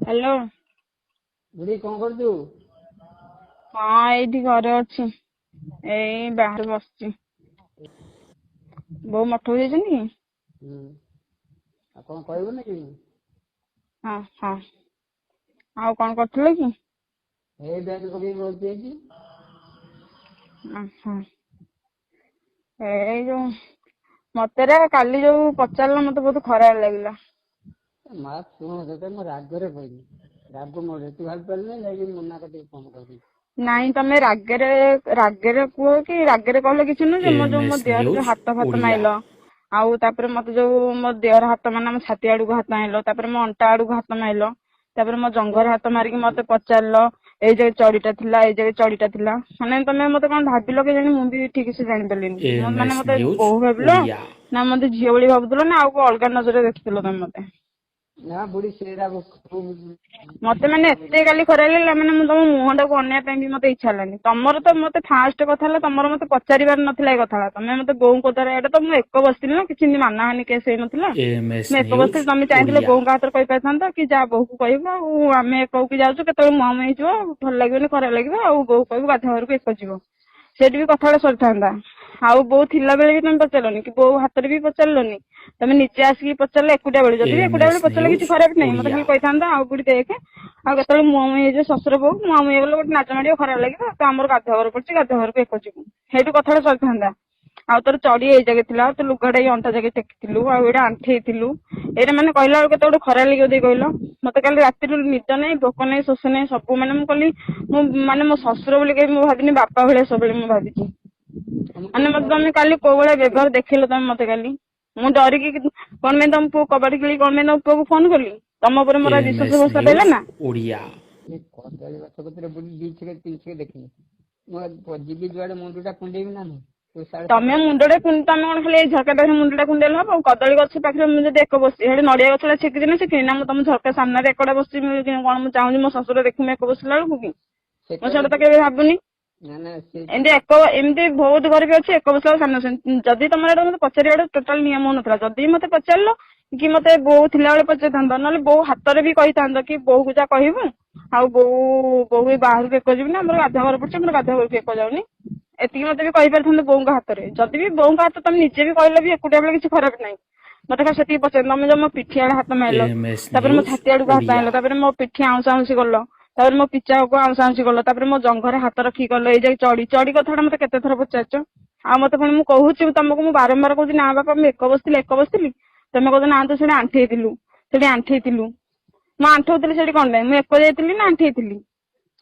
Hello. ବୁଢୀ କଣ କରୁଛୁ? ହଁ, ଏଇଠି ଘରେ ଅଛି, ଏଇ ବାହାରେ ବସିଛି। ବୋଉ ମଠକୁ ଯାଇଛନ୍ତି କି? ହୁଁ, ଆଉ କଣ କହିବୁନି କି? ହଁ, ଆଉ କଣ କରୁଥିଲେ କି? ଏଇ ବ୍ୟାଗ ପକେଇକି ବସି ଯାଇଛି। ଓହୋ, ଏଇ ଯୋଉ ମତେ ରେ କାଲି ଯୋଉ ପଚାରିଲ ମତେ ବହୁତ ଖରାପ ଲାଗିଲା। ମା ଶୁଣ, ସେଟା ମୁଁ ରାଗରେ କହିଲି, ରାଗ ମୋର ତୁ ଭାବି ପାରିଲୁନି, ଯାଇକି ମୁନା କତିକି ଫୋନ କରିବି। ନାଇଁ, ତମେ ରାଗରେ ରାଗରେ କୁହ କି ରାଗରେ କହିଲେ କିଛି ନୁହଁ ଯେ, ମୋ ଯୋଉ ମୋ ଏମଏସ୍ ଦେହରେ ଯୋଉ ନ୍ୟୁଜ୍ ହାତ ଫାତ ଓଡ଼ିଆ। ମାଇଲ, ଆଉ ତାପରେ ମତେ ଯୋଉ ମୋ ଦେହରେ ହାତ, ମାନେ ମୋ ଛାତି ଆଡକୁ ହାତ ମାଇଲ, ତାପରେ ମୋ ଅଣ୍ଟା ଆଡକୁ ହାତ ମାଇଲ, ତାପରେ ମୋ ଜଙ୍ଘରେ ହାତ ମାରିକି ମତେ ପଚାରିଲ ଏଇ ଜାଗା ଚଡିଟା ଥିଲା, ଏଇ ଜାଗା ଚଡିଟା ଥିଲା, ମାନେ ତମେ ମତେ କଣ ଭାବିଲ କେଜାଣି, ମୁଁ ବି ଠିକ ସେ ଜାଣିପାରିଲିନି। ମାନେ ଏମଏସ୍ ମତେ ନ୍ୟୁଜ୍ ବୋହୂ ଭାବିଲ ଓଡ଼ିଆ ନା ମତେ ଝିଅ ଭଳି ଭାବୁଥିଲ ନା ଆଉ କୋଉ ଅଲଗା ନଜରରେ ଦେଖୁଥିଲ ତମେ ମତେ? ନା ବୁଢୀ, ସେଟା ମତେ ମାନେ ଏତେ କାଲି ଖରାପ ଲାଗିଲା, ମାନେ ମୁଁ ତମ ମୁହଁ ଟାକୁ ଅନେଇବା ପାଇଁ ବି ମତେ ଇଚ୍ଛା ହେଲାନି। ତମର ତ ମତେ ଫାଷ୍ଟ କଥା ହେଲା, ତମର ମତେ ପଚାରିବାର ନଥିଲା ଏ କଥା। ତମେ ମତେ ବୋଉଙ୍କ ଦ୍ୱାରା, ଏଇଟା ତ ମୁଁ ଏକ ବସିଥିଲି ନା, କିଛି ଏମିତି ମାନାହାନି କେସ୍ ହେଇନଥିଲା। ଏମଏସ୍ ମୁଁ ଏକ ନ୍ୟୁଜ୍ ବସିଥିଲି। ତମେ ଚାହିଁଥିଲେ ଓଡ଼ିଆ ବୋଉଙ୍କ ହାତରେ କହିପାରିଥାନ୍ତ କି ଯାହା ବୋଉକୁ କହିବ, ଆଉ ଆମେ ଏକକୁ ଯାଉଛୁ, କେତେବେଳେ ମୁହାଁ ମୁହିଁ ହେଇଯିବ, ଭଲ ଲାଗିବନି, ଖରାପ ଲାଗିବ, ଆଉ ବୋଉ କହିବୁ ଗାଧୁଆ ଘରକୁ ଏକ ଯିବ, ସେଇଠି ବି କଥାଟା ସରିଥାନ୍ତା। ଆଉ ବୋଉ ଥିଲା ବେଳେ ବି ତମେ ପଚାରିଲନି କି ବୋଉ ହାତରେ ବି ପଚାରିଲନି, ତମେ ନିଜେ ଆସିକି ପଚାରିଲ ଏକୁଟିଆ ବେଳେ। ଯଦି ବି ଏକୁଟିଆ ବେଳେ ଏମଏସ୍ ପଚାରିଲେ କିଛି ନ୍ୟୁଜ୍ ଖରାପ ନାହିଁ, ମତେ ଓଡ଼ିଆ ଖାଲି କହିଥାନ୍ତା ଆଉ କୋଉଠି ଦେଖେ, ଆଉ କେତେବେଳେ ମୁହଁ ମୁହିଁ ହେଇଯିବ ଶ୍ୱଶୁର ବୋଉ, ମୁହାଁ ମୁହିଁ ହେଇଗଲେ ଗୋଟେ ନାଜ ମାଡ଼ିବ, ଖରାପ ଲାଗିବ, ତ ଆମର ଗାଧୁଆ ଘର ପଡିଛି, ଗାଧୁଆ ଘରକୁ ଏକ ଯିବୁ, ସେଇଠୁ କଥାଟା ସରିଥାନ୍ତା। ଆଉ ତୋର ଚଡି ଏଇ ଜାଗା ଥିଲା, ତୋ ଲୁଗାଟା ଏଇ ଅଣ୍ଟା ଜାଗା ଟେକିଥିଲୁ, ଆଉ ଏଇଟା ଆଣ୍ଠେଇଥିଲୁ, ଏଇଟା ମାନେ କହିଲା ବେଳକୁ କେତେ ଗୋଟେ ଖରାପ ଲାଗିବ ଦେଇ କହିଲ। ମତେ କାଲି ରାତିରୁ ନିଦ ନାହିଁ, ଭୋକ ନାହିଁ, ଶୋଷ ନାହିଁ, ସବୁ ମାନେ ମୁଁ କଲି, ମୁଁ ମାନେ ମୋ ଶ୍ୱଶୁର ବୋଲି କେବେ ମୁଁ ଭାବିନି, ବାପା ଭଳିଆ ସବୁବେଳେ ମୁଁ ଭାବିଛି। ମାନେ ମତେ ତମେ କାଲି କୋଉ ଭଳିଆ ବ୍ୟବହାର ଦେଖେଇଲ ତମେ ମତେ କାଲି, ମୁଁ ଡରିକି କଣ ପାଇଁ ତମ ପୁଅ କବାଟ କିଳି, କଣ ପାଇଁ ତମ ପୁଅକୁ ଫୋନ କଲି? ତମ ଉପରେ ମୋର ବିଶ୍ୱାସ ଏମଏସ୍ ଭରସା ପାଇଲା ନ୍ୟୁଜ୍ ନା? ଓଡ଼ିଆ। ଏ କଦଳୀ ଗଛ କତିରେ ବୁଢୀ 2 ଛେକ 3 ଛେକ ଦେଖିଲି, ମୁଁ ଯିବି ଯୁଆଡେ ମୁଣ୍ଡଟା କୁଣ୍ଡେଇବି ନା ନାହିଁ? ତୁ ସାଢେ ତମେ 7ଟା ମୁଣ୍ଡଟା, ତମେ କଣ ଖାଲି ଏଇ ଝରକା ପାଖରେ ମୁଣ୍ଡଟା କୁଣ୍ଡେଇଲେ ହବ? କଦଳୀ ଗଛ ପାଖରେ ମୁଁ ଯଦି ଏକ ବସିଛି, ସେଠି ନଡିଆ ଗଛଟା ଛେକିଛି ନା ଛେକିନି ନା? ମୁଁ ତମ ଝରକା ସାମ୍ନାରେ ଏକଟା ବସିଛି, କଣ ମୁଁ ଚାହୁଁଛି ମୋ ଶ୍ୱଶୁର ଦେଖୁ ମୁଁ ଏକ ବସିଲା ବେଳକୁ କି? ମୁଁ ସେତେବେଳେ ସେଇଟା ତ କେବେ ଭାବୁନି। ନା ନା, ସେ ଏମିତି ଏକ ଏମିତି ବହୁତ ଘରେ ବି ଅଛି, ଏକ ବସିଲା ସାମ୍ନା। ଯଦି ତମର ଏଇଟା ମତେ ପଚାରିବାଟା ଟୋଟାଲ ନିୟମ ନଥିଲା, ଯଦି ମତେ ପଚାରିଲ କି ମତେ ବୋଉ ଥିଲାବେଳେ ପଚାରିଥାନ୍ତ, ନହେଲେ ବୋଉ ହାତରେ ବି କହିଥାନ୍ତ କି ବୋଉକୁ ଯା କହିବୁ, ଆଉ ବୋଉ ବି ବାହାରକୁ ଏକ ଯିବି ନା, ଆମର ଗାଧୁଆ ଘର ପଡିଛି, ଆମର ଗାଧୁଆ ଘରକୁ ଏକ ଯାଉନି, ଏତିକି ମତେ ବି କହିପାରିଥାନ୍ତ ବୋଉଙ୍କ ହାତରେ। ଯଦି ବି ବୋଉଙ୍କ ହାତ ତମେ ନିଜେ ବି କହିଲେ ବି ଏକୁଟିଆ ବେଳେ କିଛି ଖରାପ ନାହିଁ। ମତେ ଖାଲି ସେତିକି ପଚାରିଲ, ତମେ ଯୋଉ ମୋ ପିଠି ଆଡେ ହାତ ମାରିଲ, ଏମଏସ୍ ତାପରେ ମୋ ନ୍ୟୁଜ୍ ଛାତି ଆଡକୁ ହାତ ଓଡ଼ିଆ ମାରିଲ, ତାପରେ ମୋ ପିଠି ଆଉଁସା ଆଉଁସି କଲ, ତାପରେ ମୋ ପିଚାକୁ ଆଉଁସା ଆଉଁସି କଲ, ତାପରେ ମୋ ଜଙ୍ଘରେ ହାତ ରଖିକି କଲ, ଏଇ ଯାଇ ଚଡି ଚଡି କଥାଟା ମତେ କେତେ ଥର ପଚାରିଛ। ଆଉ ମତେ ପୁଣି ମୁଁ କହୁଛି ତମକୁ, ମୁଁ ବାରମ୍ବାର କହୁଛି ନା ବାପା ମୁଁ ଏକ ବସିଥିଲି, ଏକ ବସିଥିଲି, ତମେ କହୁଛ ନା ତୁ ସେଠି ଆଣ୍ଠେଇଥିଲୁ, ସେଠି ଆଣ୍ଠେଇଥିଲୁ। ମୁଁ ଆଣ୍ଠଉଥିଲି ସେଠି କଣ ପାଇଁ? ମୁଁ ଏକ ଯାଇଥିଲି ନା ଆଣ୍ଠେଇଥିଲି?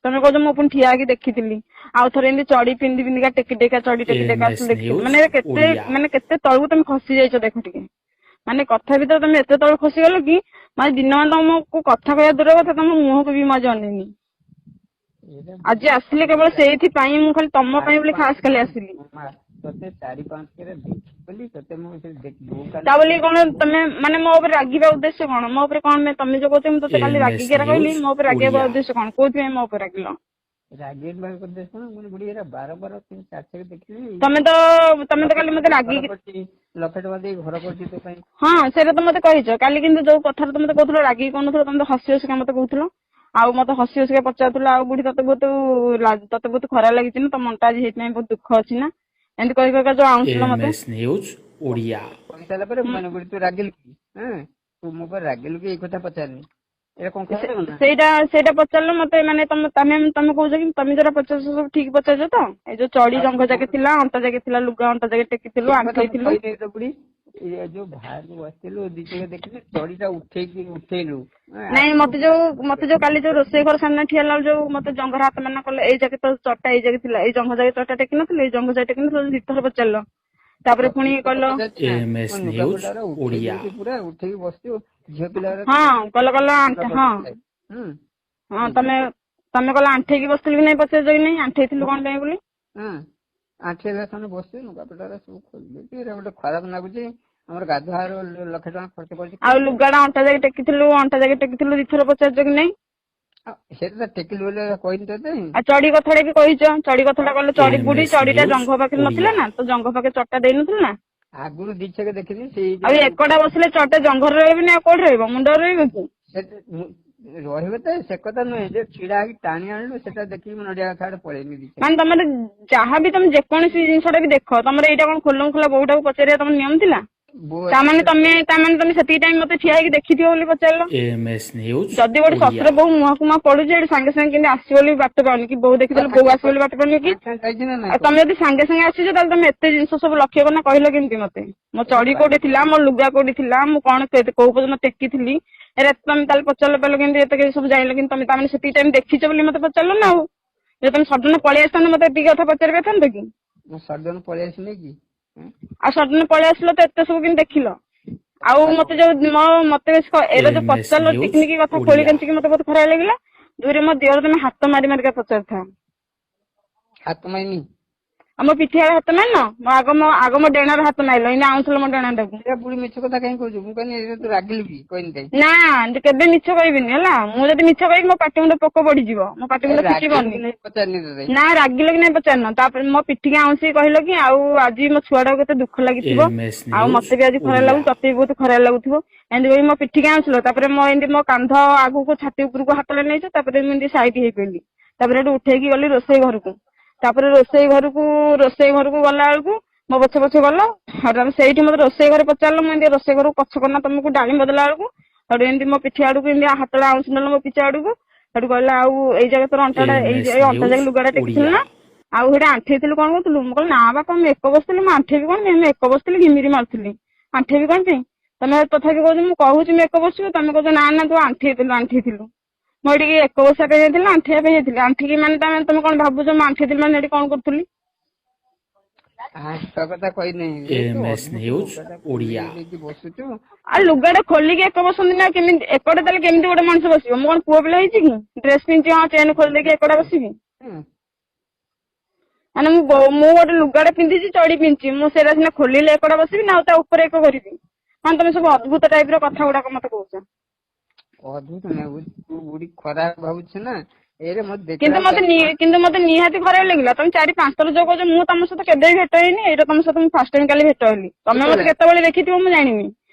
ତମେ କହୁଛ ମୁଁ ପୁଣି ଠିଆ ହେଇକି ଦେଖିଥିଲି, ଆଉ ଥରେ ଏମିତି ଚଡି ପିନ୍ଧି ପିନ୍ଧିକା ଟେକି ଟେକା ଚଡି ଟେକି ଟେକା ଏମଏସ୍ ଆସିଲି ଦେଖିଥିଲି। ନ୍ୟୁଜ୍ ମାନେ କେତେ ଓଡ଼ିଆ। ମାନେ କେତେ ତଳକୁ ତମେ ଖସି ଯାଇଛ ଦେଖ ଟିକେ, ମାନେ କଥା ଭିତରେ ତମେ ଏତେ ତଳକୁ ଖସିଗଲ କି ମାନେ ଦିନମାନ ତମକୁ କଥା କହିବା ଦୂର କଥା, ତମ ମୁହଁକୁ ବି ମୁଁ ଆଜି ଅନେଇନି। ଏଇଟା ଆଜି ଆସିଲି କେବଳ ସେଇଥିପାଇଁ, ମୁଁ ଖାଲି ତମ ପାଇଁ ଚାରି ବୋଲି ପାଞ୍ଚ ଖାସ କାଲି ଆସିଲି। ମା, ତତେ 4 5 କେରେ ଦେଖି ବୋଲି ତତେ ମୁଁ ସେ ବୋଉ ତା କାଲି ବୋଲି କଣ ତମେ ମାନେ ମୋ ଉପରେ ରାଗିବା ଉଦ୍ଦେଶ୍ୟ କଣ? ମୋ ଉପରେ କଣ ତମେ ଯୋଉ କହୁଛ ମୁଁ ତତେ କାଲି ଏମଏସ୍ ରାଗିକି ଏରା କହିଲି, ନ୍ୟୁଜ୍ ମୋ ଉପରେ ରାଗିବା ଓଡ଼ିଆ। ଉଦ୍ଦେଶ୍ୟ କଣ? କୋଉଥିପାଇଁ ମୋ ଉପରେ ରାଗିଲ? ରାଗିବା ଉଦ୍ଦେଶ୍ୟ କଣ? ମୁଁ ବୁଢୀ ଏରା ବାର 3 4 ଛେକ ଦେଖିଲି। ତମେ ତ ଲକ୍ଷେ କାଲି ଟଙ୍କା ମତେ ଦେଇ ଘର ରାଗିକି କରିଛି, ଲକ୍ଷେ ଟଙ୍କା ଦେଇ ଘର କରିଛି ତୋ ପାଇଁ। ହଁ, ସେଇଟା ତ ମତେ କହିଛ କାଲି, କିନ୍ତୁ ଯୋଉ କଥାଟା ତ ମତେ କହୁଥିଲ ରାଗିକି କହୁନଥିଲ, ତମେ ତ ହସି ହସିକା ମତେ କହୁଥିଲ, ଆଉ ମତେ ହସି ହସିକା ପଚାରୁଥିଲ, ଆଉ ବୁଢୀ ତତେ ବହୁତ ଖରାପ ଲାଗିଛି ନା, ତୋ ମନଟା ଆଜି ହେଇଥିପାଇଁ ବହୁତ ଦୁଃଖ ଅଛି ନା, ଏମିତି କହି କହିକା ଯୋଉ ଆଉଁସିଲ ମତେ। MS news Odia. କହିସାରିଲା ପରେ ମାନେ ବୁଢୀ ତୁ ରାଗିଲୁ କି? ହଁ, ତୁ ମୋ ଉପରେ ରାଗିଲୁ କି? ଏଇ କଥା ପଚାରିନି, ଏଇଟା କଣ ଖରାପ ନା? ସେଇଟା ପଚାରିଲ ମତେ, ମାନେ ତମେ ତମେ ତମେ କହୁଛ କି ତମେ ଯୋଉଟା ପଚାରୁଛ ସବୁ ଠିକ ପଚାରୁଛ ତ? ଏଇ ଯୋଉ ଚଡି ଜଙ୍ଘ ଯାକେ ଥିଲା, ଅଣ୍ଟା ଯାକେ ଥିଲା, ଲୁଗା ଅଣ୍ଟା ଯାକେ ଟେକିଥିଲୁ, ସେ କଥା ମୁଁ ଆଣ୍ଠେଇଥିଲୁ। କହିନି ତ ବୁଢୀ, ଏ ଯୋଉ ବାହାରକୁ ବସିଥିଲୁ 2 ଛେକ ଦେଖିଲି, ଚଡିଟା ଉଠେଇକି ଉଠେଇଲୁ। ନାଇଁ, ମତେ ଯୋଉ କାଲି ଯୋଉ ରୋଷେଇ ଘର ସାମ୍ନାରେ ଠିଆ ହେଲା ଯୋଉ ମତେ ଜଙ୍ଘରେ ହାତ ମାରିନା କଲେ, ଏଇ ଜାଗା ତ ଚଟା ଏଇ ଜାଗା ଥିଲା, ଏଇ ଜଙ୍ଘ ଜାଗା ଚଟା ଟେକି ନଥିଲେ, ଏଇ ଜଙ୍ଘ ଜାଗା ଟେକି ନଥିଲେ, ଦିଥର ପଚାରିଲ, ତାପରେ ପୁଣି କହିଲ ଏମଏସ୍ ନ୍ୟୁଜ୍ ଲୁଗାପଟାରା ଉଠେଇ ଓଡ଼ିଆ। ଦେଇକି ପୁରା ଉଠେଇକି ବସିଛୁ, ଝିଅ ପିଲା ହଁ, କହିଲ କହିଲ ଆଣ୍ଠେ ହଁ। ହୁଁ। ହଁ, ତମେ କହିଲ ଆଣ୍ଠେଇକି ବସିଥିଲି କି ନାଇଁ ପଚାରୁଛ କି ନାଇଁ, ଆଣ୍ଠେଇଥିଲୁ କଣ ପାଇଁ ବୋଲି। ହଁ, ଆଣ୍ଠିଏ ସାମ୍ନାରେ ବସିଛୁ, ଲୁଗାପଟାରା ସବୁ ଖୋଲି ଦେଇଛି, ଏଇଟା ଗୋଟେ ଖରାପ ଲାଗୁଛି, ଆମର ଗାଧୁଆ ଲକ୍ଷେ ଟଙ୍କା ଖର୍ଚ୍ଚ କରିଛି। ଆଉ ଲୁଗାଟା ଅଣ୍ଟା ଯାକେ ଟେକିଥିଲୁ, ଅଣ୍ଟା ଯାକେ ଟେକିଥିଲୁ ଦିଥର ପଚାରୁଛ କି ନାଇଁ? ସେଟା ତ ଟେକିଲୁ ବୋଲି କହିନି ତତେ। ଆଉ ଚଡି କଥାଟା ବି କହିଛ, ଚଡି କଥାଟା କହିଲ ଚଡି ବୁଢୀ ଏମଏସ୍ ଚଡିଟା ନ୍ୟୁଜ୍ ଜଙ୍ଘ ପାଖରେ ନଥିଲା ଓଡ଼ିଆ। ନା, ତ ଜଙ୍ଘ ପାଖରେ ଚଟା ଦେଇନଥିଲୁ ନା? ଆଗରୁ 2 ଛେକ ଦେଖିଲି ସେଇ ଆଉ ଏକଟା ବସିଲେ ଚଟା ଜଙ୍ଘରେ ରହିବନି ଆଉ କୋଉଠି ରହିବ? ମୁଣ୍ଡରେ ରହିବ କି? ସେ ରହିବ ତ ସେ କଥା ନୁହେଁ, ଯେ ଛିଡା ହେଇକି ଟାଣି ଆଣିଲୁ ସେଟା ଦେଖିକି ମୁଁ ନଡିଆ ଗଛ ଆଡେ ପଳେଇଲି। ମାନେ ତମର ଯାହା ବି ତମେ ଯେକୌଣସି ଜିନିଷଟା ବି ଦେଖ, ତମର ଏଇଟା କଣ ଖୋଲମ ଖୋଲା ବୋଉଟାକୁ ପଚାରିବା ତମ ନିୟମ ଥିଲା? ତାମାନେ ତମେ ସେତିକି ଟାଇମ ମତେ ଠିଆ ହେଇକି ଦେଖିଥିବ ବୋଲି ପଚାରିଲ। ଏମଏସ୍ ନ୍ୟୁଜ୍ ଯଦି ଗୋଟେ ଶ୍ୱଶୁର ବୋହୂ ମୁହଁକୁ ମୁହଁ ପଡୁଛି, ଏଠି ସାଙ୍ଗେ ସାଙ୍ଗେ କେମିତି ଆସିବ ବୋଲି ବାଟ ପାଉନି କି, ବୋହୂ ଦେଖିଦେଲେ ବୋହୂ ଆସିବ ବୋଲି ବାଟ ପାଉନି କି? ଆଉ ତମେ ଯଦି ସାଙ୍ଗେ ସାଙ୍ଗେ ଆସିଛ, ତାହେଲେ ତମେ ଏତେ ଜିନିଷ ସବୁ ଲକ୍ଷ୍ୟ କରିନା କହିଲ କେମିତି ମତେ? ମୋ ଚଡି କୋଉଠି ଥିଲା, ମୋ ଲୁଗା କୋଉଠି ଥିଲା, ମୁଁ କଣ କୋଉ ପର୍ଯ୍ୟନ୍ତ ଟେକିଥିଲି, ଏରା ତମେ ତାହେଲେ ପଚାରିଲ ପାରିଲ କେମିତି? ଏତେ ସବୁ ଜାଣିଲ କିନ୍ତୁ ତମେ ତାମାନେ ସେତିକି ଟାଇମ ଦେଖିଛ ବୋଲି ମତେ ପଚାରିଲ ନା? ଆଉ ଯଦି ତମେ ସଡନ ପଳେଇ ଆସିଥାନ୍ତ, ମତେ ଏତିକି କଥା ପଚାରି ପାରିଥାନ୍ତ କି? ମୁଁ ସଡନ ପଳେଇ ଆସିନି କି? ଆଉ ସଡନ ପଳେଇ ଆସିଲ ତ ଏତେ ସବୁ କେମିତି ଦେଖିଲ? ଆଉ ମତେ ଯୋଉ ମତେ ଏରା ଯୋଉ ପଚାରିଲ ଟିକିନିକି କଥା ଖୋଳି କେଞ୍ଚିକି, ମତେ ବହୁତ ଖରାପ ଲାଗିଲା। ଦୁଇରେ ମୋ ଦିହରେ ତମେ ହାତ ମାରି ମାରିକା ପଚାରିଥା। ହାତ ମାରିନି। ଆଉ ମୋ ପିଠି ଆଡେ ହାତ ମାରିନ, ମୋ ଆଗ ମୋ ଡେଣାରେ ହାତ ମାରିଲ, ଏଇନା ଆଉଁସିଲ ମୋ ଡେଣାଟାକୁ। ବୁଢୀ ମିଛ କଥା କାହିଁ କହୁଛୁ? ମୁଁ କହିନି ତୁ ରାଗିଲୁ କି କହିନି କାଇଁ? ନା, କେବେ ମିଛ କହିବିନି ହେଲା। ମୁଁ ଯଦି ମିଛ କହିବି ମୋ ପାଟି ମୁଣ୍ଡ ପୋକ ପଡିଯିବ, ମୋ ପାଟି ମୁଣ୍ଡ ଫିଟିବନି। ନା ରାଗିଲ କି ନାଇଁ ପଚାରିନ। ତାପରେ ମୋ ପିଠିକି ଆଉଁସି କହିଲ କି ଆଉ ଆଜି ମୋ ଛୁଆଟାକୁ କେତେ ଦୁଃଖ ଲାଗିଥିବ, ଆଉ ମତେ ବି ଆଜି ଖରାପ ଲାଗୁଛି, ତତେ ବି ବହୁତ ଖରାପ ଲାଗୁଥିବ, ଏମିତି କହି ମୋ ପିଠିକି ଆଉଁସିଲ। ତାପରେ ମୋ ଏମିତି ମୋ କାନ୍ଧ ଆଗକୁ ଛାତି ଉପରକୁ ହାତଟା ନେଇଛ। ତାପରେ ମୁଁ ଏମିତି ସାଇଡ ହେଇପଇଲି। ତାପରେ ଏଠୁ ଉଠେଇକି ଗଲି ରୋଷେଇ ଘରକୁ। ତାପରେ ରୋଷେଇ ଘରକୁ ଗଲା ବେଳକୁ ମୋ ପଛେ ପଛେ ଗଲ। ଆଉ ସେଇଠି ମତେ ରୋଷେଇ ଘରେ ପଚାରିଲ। ମୁଁ ଏମିତି ରୋଷେଇ ଘରକୁ ପଛ କରିନା ତମକୁ ଡାଳିମ୍ବ ଦେଲା ବେଳକୁ, ସେଠୁ ଏମିତି ମୋ ପିଠି ଆଡକୁ ଏମିତି ହାତଟା ଆଉଁସି ନେଲ ମୋ ପିଠି ଆଡକୁ। ସେଠୁ କହିଲା ଆଉ ଏଇ ଜାଗା ତୋର ଅଣ୍ଟାଟା ଏଇ ଅଣ୍ଟା ଯାକ ଲୁଗାଟା ଟେକିଥିଲୁ ନା, ଆଉ ସେଇଟା ଆଣ୍ଠେଇଥିଲୁ, କଣ କରୁଥିଲୁ? ମୁଁ କହିଲି ନା ବାପା, ମୁଁ ଏକ ବସିଥିଲି, ମୁଁ ଆଣ୍ଠେଇବି କଣ ପାଇଁ? ମୁଁ ଏକ ବସିଥିଲି, ଘିମିରି ମାରୁଥିଲି, ଆଣ୍ଠେଇବି କଣ ପାଇଁ? ତମେ ତଥାପି କହୁଛ, ମୁଁ କହୁଛି ମୁଁ ଏକ ବସିବ, ତମେ କହୁଛ ନା ନା ତୁ ଆଣ୍ଠେଇଥିଲୁ ଆଣ୍ଠେଇଥିଲୁ। ମୁଁ ଏଠିକି ଏକ ବସିବା ପାଇଁ ଯାଇଥିଲି, ଆଣ୍ଠେଇବା ପାଇଁ ଯାଇଥିଲି? ଆଣ୍ଠେଇକି ମାନେ ତମେ କଣ ଭାବୁଛ ମୁଁ ଆଣ୍ଠେଇଥିଲି ମାନେ ଏଠି କଣ କରୁଥିଲି? କଥା କହିନି। MS news Odia. ବସୁଛୁ। ଆଉ ଲୁଗାଟା ଖୋଲିକି ଏକ ବସନ୍ତି ନା କେମିତି ଏକଟେ? ତାହେଲେ କେମିତି ଗୋଟେ ମଣିଷ ବସିବ? ମୁଁ କଣ ପୁଅ ପିଲା ହେଇଛି କି ଡ୍ରେସ ପିନ୍ଧିଛି, ହଁ ଚେନ୍ ଖୋଲି ଦେଇକି ଏକଟା ବସିବି? ମାନେ ମୁଁ ଗୋଟେ ଲୁଗାଟା ପିନ୍ଧିଛି, ଚଡି ପିନ୍ଧିଛି, ମୁଁ ସେଇଟା ସିନା ଖୋଲିଲେ ଏକଟା ବସିବି ନା ଆଉ ତା ଉପରେ ଏକ କରିବି? ମାନେ ତମେ ସବୁ ଅଦ୍ଭୁତ ଟାଇପ ର କଥା ଗୁଡାକ ମତେ କହୁଛ। ଅଦ୍ଭୁତ ନୁହେଁ, ତୁ ବୁଢୀ ଖରାପ ଭାବୁଛୁ ନା ଏରେ ମତେ। କିନ୍ତୁ ମତେ ନିହାତି ଖରାପ ଲାଗିଲା। ତମେ ଚାରି ପାଞ୍ଚ ଥର ଯୋଉ କହୁଛ, ମୁଁ ତମ ସହିତ କେବେ ବି ଭେଟ ହେଇନି। ଏଇଟା ତମ ସହିତ ମୁଁ ଫାର୍ଷ୍ଟ ଟାଇମ କାଲି ଭେଟ ହେଲି। ତମେ ମତେ କେତେବେଳେ ଦେଖିଥିବ ମୁଁ ଜାଣିନି,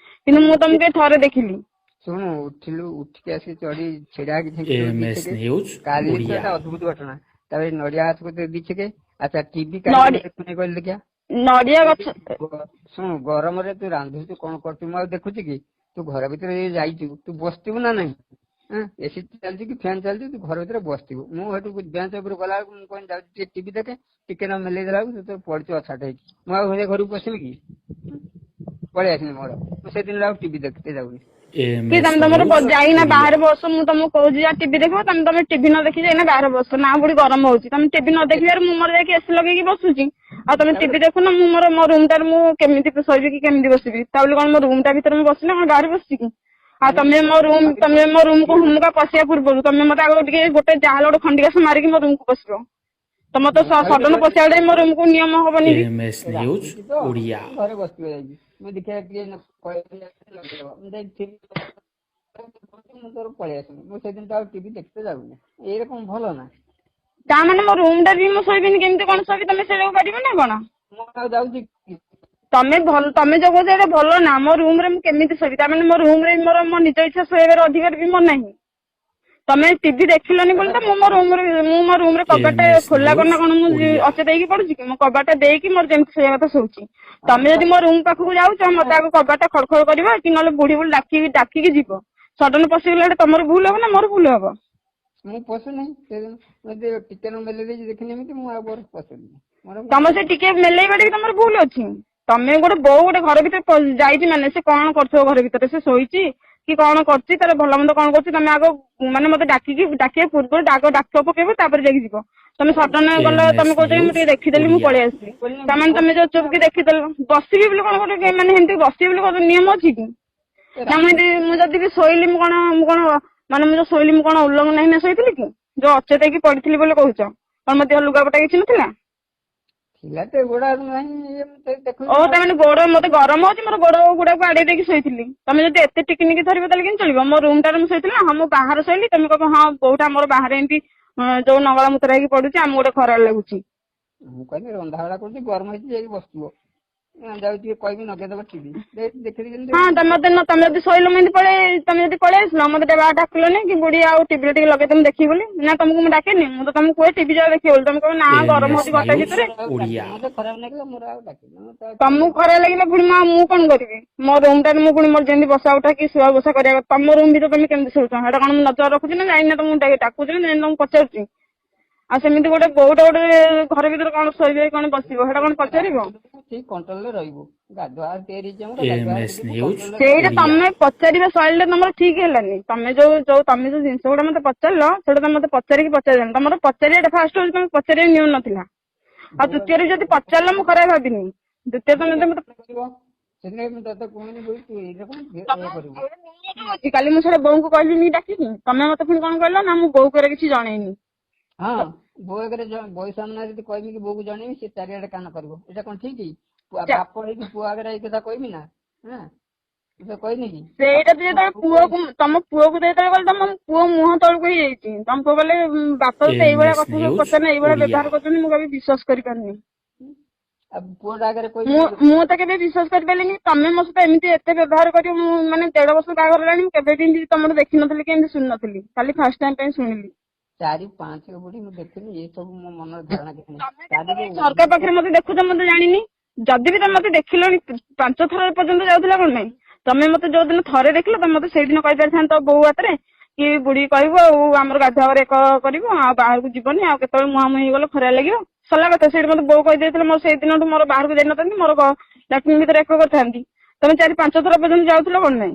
କିନ୍ତୁ ମୁଁ ତମକୁ ଥରେ ଦେଖିଲି। ଶୁଣୁ, ଉଠିଲୁ, ଉଠିକି ଆସିକି ଚଢି ଛିଡା ହେଇକି ଏମଏସ୍ ନ୍ୟୁଜ୍ କାଲି ତ ଓଡ଼ିଆ। ଅଦ୍ଭୁତ ଘଟଣା। ତାପରେ ନଡିଆ ଗଛକୁ ଦି ଛେକେ। ଆଚ୍ଛା, ଟିଭି କାହିଁ ଦେଖୁନି କହିଲି ଦେଖିଆ? ନଡିଆ ଗଛ। ଶୁଣୁ, ଗରମରେ ତୁ ରାନ୍ଧୁଛୁ, କଣ କରୁଛୁ, ମୁଁ ଆଉ ଦେଖୁଛି କି? ତୁ ଘର ଭିତରେ ଯାଇଛୁ, ତୁ ବସିଥିବୁ ନା ନାହିଁ? ଏସି ଚାଲିଛି କି ଫ୍ୟାନ ଚାଲିଛି, ତୁ ଘର ଭିତରେ ବସିଥିବୁ। ମୁଁ ସେଠୁ ବେଞ୍ଚ ଉପରେ ଗଲା ବେଳକୁ, ମୁଁ କହିଲି ଯାଉଛି ଟିକେ ଟିଭି ଦେଖେ, ଟିକେ ନ ମେଲେଇ ଦେଲା ବେଳକୁ ତୁ ତ ପଡିଛୁ ଅଛାଟ ହେଇକି। ମୁଁ ଆଉ ଘରକୁ ପଶିବି କି? ପଳେଇ ଆସିଲି ମୋର। ମୁଁ ସେଦିନ ଆଉ ଟିଭି ଦେଖିତେ ଯାଉନି। କି ତମେ ତମର ଯାଇକିନା ବାହାରେ ବସ। ମୁଁ ତମକୁ କହୁଛି ଯା ଟିଭି ଦେଖିବ, ତମେ ତମେ ଟିଭି ନ ଦେଖି ଯାଇକିନା ବାହାରେ ବସ। ନା ବୁଢୀ ଗରମ ହଉଛି, ତମେ ଟିଭି ନ ଦେଖିବାରୁ ମୁଁ ମୋର ଯାଇକି ଏସି ଲଗେଇକି ବସୁଛି। ଆଉ ତମେ ଟିଭି ଦେଖୁନ, ମୁଁ ମୋର ମୋ ରୁମ ଟାରେ ମୁଁ କେମିତି ଶୋଇବି କି କେମିତି ବସିବି? ତା ବୋଲି କଣ ମୋ ରୁମ ଟା ଭିତରେ ମୁଁ ବସିନି, କଣ ବାହାରେ ବସିଛି କି? ଆଉ ତମେ ମୋ ରୁମ କୁ ହୁମୁକା ପଶିବା ପୂର୍ବରୁ ତମେ ମତେ ଆଗ ଟିକେ ଗୋଟେ ଯାହାହେଲେ ଗୋଟେ ଖଣ୍ଡି ଘାସ ମାରିକି ମୋ ରୁମ କୁ ପଶିବ। ତମେ ତ ସଡନ ପଶିବା ଟା ମୋ ରୁମ କୁ ନିୟମ ହବନି କି? MS news Odia. ଘରେ ବସିଥିବ ଯାଇକି, ମୁଁ ଦେଖିବା ଟିକେ ଲଗେଇଦବ, ମୁଁ ଯାଇକି ମୁଁ ତୋର ପଳେଇ ଆସିଲି। ମୁଁ ସେଦିନ ତ ଆଉ ଟିଭି ଦେଖିତେ ଯାଉନି। ଏଇଟା କଣ ଭଲ ନା? ତା ମାନେ ମୋ ରୁମ ଟା ବି ମୁଁ ଶୋଇବିନି? କେମିତି କଣ ଶୋଇବି? ତମେ ସେଇଟାକୁ କରିବ ନା କଣ? ମୁଁ ଆଉ ଯାଉଛି। ତମେ ଭଲ, ତମେ ଯୋଉ କହୁଛ ଏଇଟା ଭଲ ନା? ମୋ ରୁମ ରେ ମୁଁ କେମିତି ଶୋଇବି? ତା ମାନେ ମୋ ରୁମ ରେ ମୋର ମୋ ନିଜ ଇଚ୍ଛା ଶୋଇବାର ଅଧିକାର ବି ମୋର ନାହିଁ? ତମେ ଟିଭି ଦେଖିଲନି ବୋଲି ତ ମୁଁ ମୋ ରୁମ ରେ, ମୁଁ ମୋ ରୁମ ରେ କବାଟ ଖୋଲା କରିନା କଣ ମୁଁ ଅଚେତ ହେଇକି ପଡୁଛି କି? ମୁଁ କବାଟ ଦେଇକି ମୋର ଯେମିତି ଶୋଇବା କଥା ଶୋଉଛି। ତମେ ଯଦି ମୋ ରୁମ ପାଖକୁ ଯାଉଛ, ମତେ ଆଗ କବାଟ ଖଡ ଖଡ କରିବ କି ନହେଲେ ବୁଢୀ ବୁଢୀ ଡାକିକି ଡାକିକି ଯିବ। ସଡନ ପଶିଗଲା ଗୋଟେ ତମର ଭୁଲ ହବ ନା ମୋର ଭୁଲ ହବ? ମୁଁ ପଶୁନି। ସେଦିନ ଟିକେ ମେଲେଇ ଦେଇଛି ଦେଖିନି ଏମିତି, ମୁଁ ଆଉ ମୋର ପଶୁନି। ତମ ସେ ଟିକେ ମେଲେଇବାଟା ବି ତମର ଭୁଲ ଅଛି। ତମେ ଗୋଟେ ବୋଉ ଗୋଟେ ଘର ଭିତରେ ଯାଇଛି ମାନେ ସେ କଣ କରୁଥିବ ଘର ଭିତରେ, ସେ ଶୋଇଛି କି କଣ କରୁଛି, ତାର ଭଲ ମନ୍ଦ କଣ କରୁଛି, ତମେ ଆଗ ମାନେ ମତେ ଡାକିକି, ଡାକିବା ପୂର୍ବରୁ ଆଗ ଡାକ ପକେଇବ, ତାପରେ ଯାଇକି ଯିବ। ତମେ ସଡନ ଗଲ, ତମେ କହୁଛ ମୁଁ ଟିକେ ଦେଖିଦେଲି, ମୁଁ ପଳେଇ ଆସିଲି। ତାମାନେ ତମେ ଯୋଉ ଚୁପକି ଦେଖିଦେଲ ବସିବି ବୋଲି କଣ ଗୋଟେ ମାନେ ଏମିତି ବସିବି ବୋଲି କଣ ନିୟମ ଅଛି କି? ନା ମୁଁ ଏମିତି ମୁଁ ଯଦି ବି ଶୋଇଲି, ମୁଁ କଣ ମାନେ ମୁଁ ଯୋଉ ଶୋଇଲି, ମୁଁ କଣ ଉଲଙ୍ଗ ନାହିଁ ନା ଶୋଇଥିଲି କି? ଯୋଉ ଅଚେତ ହେଇକି ପଡିଥିଲି ବୋଲି କହୁଛ, କଣ ମୋ ଦେହ ଲୁଗାପଟା କିଛି ନଥିଲା? ଥିଲା ତ, ଗୋଡ ନାହିଁ। ଓ ତାମାନେ ଗୋଡ, ମତେ ଗରମ ହଉଛି, ମୋର ଗୋଡ ଗୁଡାକୁ ଆଡେଇ ଦେଇକି ଶୋଇଥିଲି। ତମେ ଯଦି ଏତେ ଟିକିନିକି ଧରିବ ତାହେଲେ କେମିତି ଚଳିବ? ମୋ ରୁମ ଟାରେ ମୁଁ ଶୋଇଥିଲି। ହଁ, ମୁଁ ବାହାରେ ଶୋଇଲି, ତମେ କହିବ ହଁ ବୋଉଟା ଆମର ବାହାରେ ଏମିତି ଯୋଉ ନଙ୍ଗଳା ମୁତରା ହେଇକି ପଡୁଛି, ଆମକୁ ଗୋଟେ ଖରାପ ଲାଗୁଛି। ମୁଁ କହିଲି ରନ୍ଧା ବଢା କରୁଛି, ଗରମ ହେଇଛି, ଯାଇକି ବସିଥିବ। ଯାଉଛି ଟିକେ କହିବି ଲଗେଇଦବ ଟିଭି ଦେଖିଦେବି। ହଁ, ତମେ ମତେ ତମେ ଯଦି ଶୋଇଲ, ମୁଁ ଏମିତି ପଳେଇ, ତମେ ଯଦି ପଳେଇ ଆସିଲ, ମତେ ଟିକେ ଡାକିଲନି କି ବୁଢୀ ଆଉ ଟିଭିରେ ଟିକେ ଲଗେଇଦେ ମୁଁ ଦେଖିବି ବୋଲି? ନା, ତମକୁ ମୁଁ ଡାକେନି? ମୁଁ ତ ତମକୁ କୁହେ ଟିଭି ଯାଅ ଦେଖିବ ବୋଲି, ତମେ କହିବ ନା ଗରମ ଏମ୍ ହଉଛି ଏସ୍ ଘରଟା ନ୍ୟୁଜ୍ ଭିତରେ। ଓଡ଼ିଆ। ମତେ ଖରାପ ଲାଗିଲା, ମୋର ଆଉ ଡାକିନି। ତମକୁ ଖରାପ ଲାଗିଲା, ପୁଣି ମୁଁ କଣ କରିବି? ମୋ ରୁମ ଟାରେ ମୁଁ ପୁଣି ମୋର ଯେମିତି ବସା ଉଠା କି ଶୁଆ ବସା କରିବା କଥା, ତମ ରୁମ ଭିତରେ ତମେ କେମିତି ଶୋଉଛ ସେଇଟା କଣ ମୁଁ ନଜର ରଖୁଛି ନା ଯାଇନା ତମକୁ ଡାକୁଛି ନା ଯାଇନା ତମକୁ ପଚାରୁଛି? ଆଉ ସେମିତି ଗୋଟେ ବୋଉଟା ଗୋଟେ ଘର ଭିତରେ କଣ ଶୋଇବେ କଣ ବସିବ ସେଇଟା କଣ ପଚାରିବ? ଠିକ କଣ୍ଟ୍ରୋଲରେ ରହିବୁ, ଗାଧୁଆ ତିଆରି ହେଇଛି ଆମର। ଏମ୍ ଗାଧୁଆ ଏସ୍ ନ୍ୟୁଜ୍ ସେଇଟା ଓଡ଼ିଆ। ତମେ ପଚାରିବା ଶୈଳୀଟା ତମର ଠିକ ହେଲାନି। ତମେ ଯୋଉ ଜିନିଷ ଗୁଡା ମତେ ପଚାରିଲ, ସେଇଟା ତମେ ମତେ ପଚାରିକି ପଚାରିଲନି। ତମର ପଚାରିବାଟା ଫାଷ୍ଟ ହଉଛି ତମେ ପଚାରିବା ନିୟମ ନଥିଲା। ଆଉ ତୃତୀୟରେ ଯଦି ପଚାରିଲ, ମୁଁ ଖରାପ ଭାବିନି। ଦ୍ୱିତୀୟ ତମେ ଯଦି ମତେ କରିବ, ସେଥିଲାଗି ମୁଁ ତତେ କହୁନି ବୁଢୀ, ତୁ ଏଇଟା କଣ ଇଏ କରିବୁ। ଅଛି, କାଲି ମୁଁ ସେଇଟା ବୋଉଙ୍କୁ କହିଲିନି ଡାକିକି, ତମେ ମତେ ପୁଣି କଣ କହିଲ ନା ମୁଁ ବୋଉକୁ ଏରା କିଛି ଜଣେଇନି। ହଁ, ବୋଉ ଆଗରେ, ବୋଉ ସାମ୍ନାରେ ଯଦି କହିବି କି ବୋଉକୁ ଜଣେଇବି, ସେ ଚାରିଆଡେ କାନ କରିବ। ଏଇଟା କଣ ଠିକ? ବାପ ହେଇକି ପୁଅ ଆଗରେ ଏଇ କଥା କହିବି ନା? ହଁ, ମୁଁ ତ କହିନି କି? ସେଇଟା ତ ଯେତେବେଳେ ପୁଅକୁ, ତମ ପୁଅକୁ ତ ଯେତେବେଳେ କହିଲେ, ତମ ପୁଅ ମୁହଁ ତଳକୁ ହେଇଯାଇଛି। ତମ ପୁଅ କହିଲେ, ବାପା ତ ଏମ୍ ଏଇଭଳିଆ ଏସ୍ କଥା ସବୁ ନ୍ୟୁଜ୍ ପଚାରୁନ, ଏଇଭଳିଆ ଓଡ଼ିଆ। ବ୍ୟବହାର କରୁଛନ୍ତି, ମୁଁ କେବେ ବିଶ୍ୱାସ କରିପାରୁନି। ଆଉ ପୁଅଟା ଆଗରେ କହିବି। ମୁଁ ତ କେବେ ବିଶ୍ୱାସ କରିପାରିଲିନି ତମେ ମୋ ସହିତ ଏମିତି ଏତେ ବ୍ୟବହାର କରିବ। ମୁଁ ମାନେ 1.5 ବର୍ଷ ବାହାଘର ହେଲାଣି, ମୁଁ କେବେ ବି ଏମିତି ତମଠୁ ଦେଖିନଥିଲି କି ଏମିତି ଶୁଣିନଥିଲି। କାଲି ଫାର୍ଷ୍ଟ ଟାଇମ ପାଇଁ ଶୁଣିଲି। ଚାରି ପାଞ୍ଚ ବୁଢୀ ମୁଁ ଦେଖିନି, ଏ ସବୁ ମୋ ମନରେ ଧାରଣା କିଛି ନାହିଁ। କାଲି ଯୋଉ ସରକାର ପାଖରେ ମତେ ଦେଖୁଛ, ମୁଁ ତ ଜାଣିନି। ଯଦି ବି ତମେ ମତେ ଦେଖିଲଣି, 5 ଥର ପର୍ଯ୍ୟନ୍ତ ଯାଉଥିଲା କଣ ପାଇଁ? ତମେ ମତେ ଯୋଉ ଦିନ ଥରେ ଦେଖିଲ, ତମେ ମତେ ସେଇଦିନ କହିପାରିଥାନ୍ତ ବୋଉ ହାତରେ କି ବୁଢୀ କହିବ ଆଉ ଆମର ଗାଧୁଆ ଘରେ ଏକ କରିବ ଆଉ ବାହାରକୁ ଯିବନି, ଆଉ କେତେବେଳେ ମୁହାଁମୁହିଁ ହେଇଗଲେ ଖରାପ ଲାଗିବ। ସରିଲା କଥା। ସେଇଠି ମତେ ବୋଉ କହିଦେଇଥିଲେ, ମୋର ସେଇ ଦିନଠୁ ମୋର ବାହାରକୁ ଯାଇନଥାନ୍ତି, ମୋର ଲାଟ୍ରିନ୍ ଭିତରେ ଏକ କରିଥାନ୍ତି। ତମେ 4-5 ଥର ପର୍ଯ୍ୟନ୍ତ ଯାଉଥିଲ କଣ ପାଇଁ?